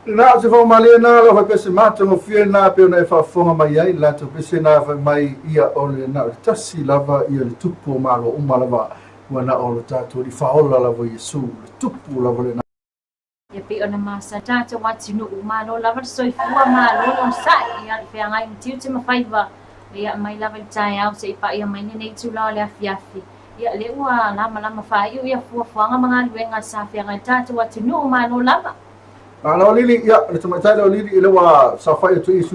Na o se faamalie na lau faipea se matagofie na pei ona e faafofoga mai ai le latou pese na fai mai ia o le na o le tasi lava ia le tupu o malo uma lava ua na o lo tatou Alii Faaola lava Iesu le tupu lava lena. Ia pei ona masani tatou atunuu, malo lava le soifua, malo le onosai, ia le feagai ma tiute ma faiva, ia mai lava i le taeao seia paia mai lenei itula o le afiafi. Ia lea ua lamalama faaiu ia fuafuaga ma galuega sa feagai le tatou atunuu, malo lava. Malo Lili, ia le tamaitai lea o Lili, lea ua saofai atu i